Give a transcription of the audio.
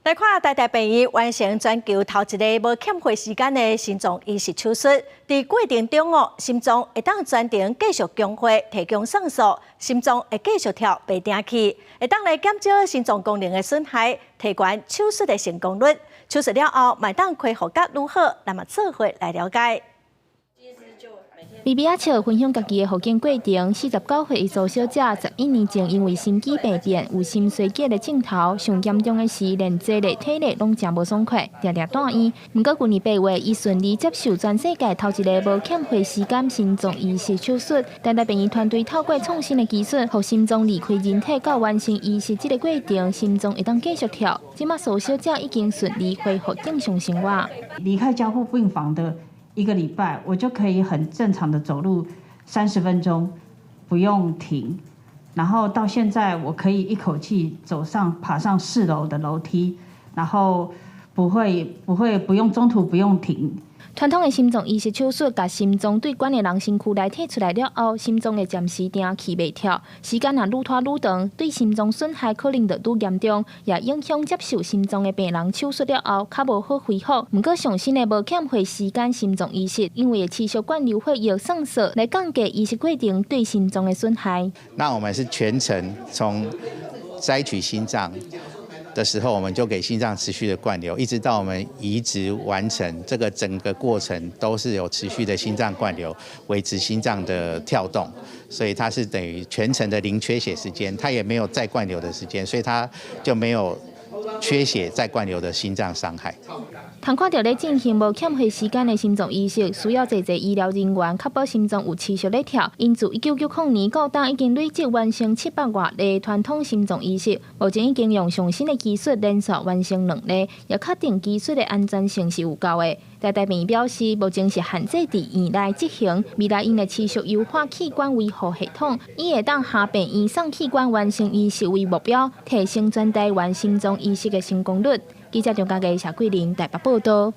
來看台大病院完成全球頭一例無欠血時間的心臟移植手術，佇過程中哦，心臟會當全程繼續供血，提供酸素，心臟會繼續跳袂停去，會當來減少心臟功能的損害，提懸手術的成功率。手術了後，嘛會當恢復甲愈好，咱嘛做伙來了解。微微仔笑分享家己的復健過程。49歲的蘇小姐，11年前因為心肌病變有心衰竭的症頭，上嚴重的是連坐咧、體力攏誠無爽快，定定住院。毋過舊年8月，伊順利接受全世界頭一例無欠血時間心臟移植手術。台大病院團隊透過創新的技術，予心臟離開人體到完成移植這個過程，心臟會當繼續跳。這馬蘇小姐已經順利恢復正常生活。離開加護病房的一個禮拜，我就可以很正常的走路30分鐘，不用停。然後到現在，我可以一口氣走上爬上4樓的樓梯，然後不會不會不用中途不用停。傳統的心臟移植手術，共心臟對懸的人身軀內提出來了後，心臟會暫時停氣袂跳，時間若愈拖愈長，對心臟損害可能就愈嚴重，也影響接受心臟的病人手術了後較無好恢復。毋過上新的無欠血時間心臟移植，因為會持續灌流血液酸素來降低移植過程對心臟的損害。那我們是全程從摘取心臟的時候，我們就給心臟持續的灌流，一直到我們移植完成，這個整個過程都是有持續的心臟灌流，維持心臟的跳動，所以它是等於全程的零缺血時間，它也沒有再灌流的時間，所以它就沒有缺血再灌流的心臟傷害。通看著咧進行無欠血時間的心臟移植，需要濟濟醫療人員確保心臟有持續咧跳。𪜶自1990年到今已經累積完成700外例傳統心臟移植，目前已經用上新的技術連續完成兩例，也確定技術的安全性是有夠的。台大病院表示，目前是限制佇院內執行，未來𪜶會持續優化器官維護系統，以會當予病院送器官完成移植為目標，提升全台灣心臟移植的成功率。記者張家傑、謝桂玲台北報道。